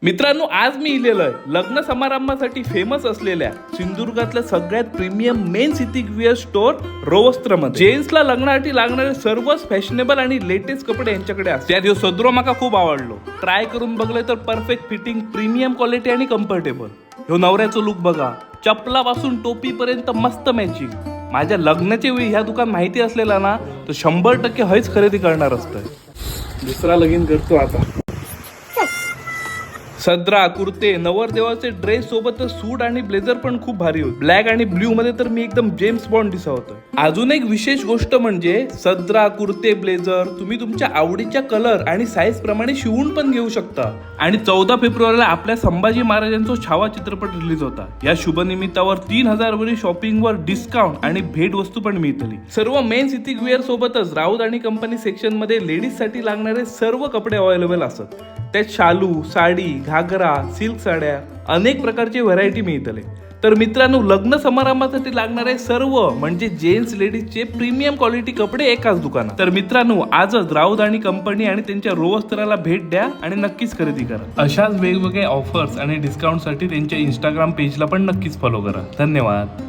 मित्रांनो, आज मी इलेलो आहे लग्न समारंभासाठी फेमस असलेल्या सिंधुदुर्गातल्या सगळ्यात premium men's ethnic wear store रोवस्त्रमध्ये. जेंट्सला लग्नासाठी लागणारे सर्वच फॅशनेबल आणि लेटेस्ट कपडे यांच्याकडे असतात. त्यात ह्यो सदरो माका खूप आवडलो. ट्राय करून बघले तर परफेक्ट फिटिंग, प्रीमियम क्वालिटी आणि कम्फर्टेबल. ह्यो नवऱ्याचं लुक बघा, चपलापासून टोपीपर्यंत मस्त मॅचिंग. माझ्या लग्नाच्या वेळी ह्या दुकान माहिती असलेला ना, तर 100% हयच खरेदी करणार असतोय. दुसरा लगीन करतो आता. सदरा, कुर्ते, नवरदेवाचे ड्रेस सोबत सूट आणि ब्लेझर पण खूप भारी होते. ब्लॅक आणि ब्ल्यू मध्ये तर मी एकदम जेम्स बॉन्ड दिसत होतो. अजून एक विशेष गोष्ट म्हणजे सदरा, कुर्ते, ब्लेझर तुम्ही तुमच्या आवडीच्या कलर आणि साईज प्रमाणे शिवून पण घेऊ शकता. आणि 14 फेब्रुवारीला आपल्या संभाजी महाराजांचा छावा चित्रपट रिलीज होता. या शुभनिमित्तावर 3000 वरील शॉपिंगवर डिस्काउंट आणि भेटवस्तू पण मिळतली. सर्व मेन्स इथिक वेअर सोबतच राऊत आणि कंपनी सेक्शन मध्ये लेडीज साठी लागणारे सर्व कपडे अवेलेबल असत. त्यात शालू, साडी, घागरा, सिल्क साड्या, अनेक प्रकारची व्हरायटी मिळतले. तर मित्रांनो, लग्न समारंभासाठी लागणारे सर्व म्हणजे जेंट्स, लेडीजचे प्रीमियम क्वालिटी कपडे एकाच दुकानात. तर मित्रांनो, आजच राऊत आणि कंपनी आणि त्यांच्या रोवस्त्राला भेट द्या आणि नक्कीच खरेदी करा. अशाच वेगवेगळ्या ऑफर्स आणि डिस्काउंटसाठी त्यांच्या इंस्टाग्राम पेजला पण नक्कीच फॉलो करा. धन्यवाद.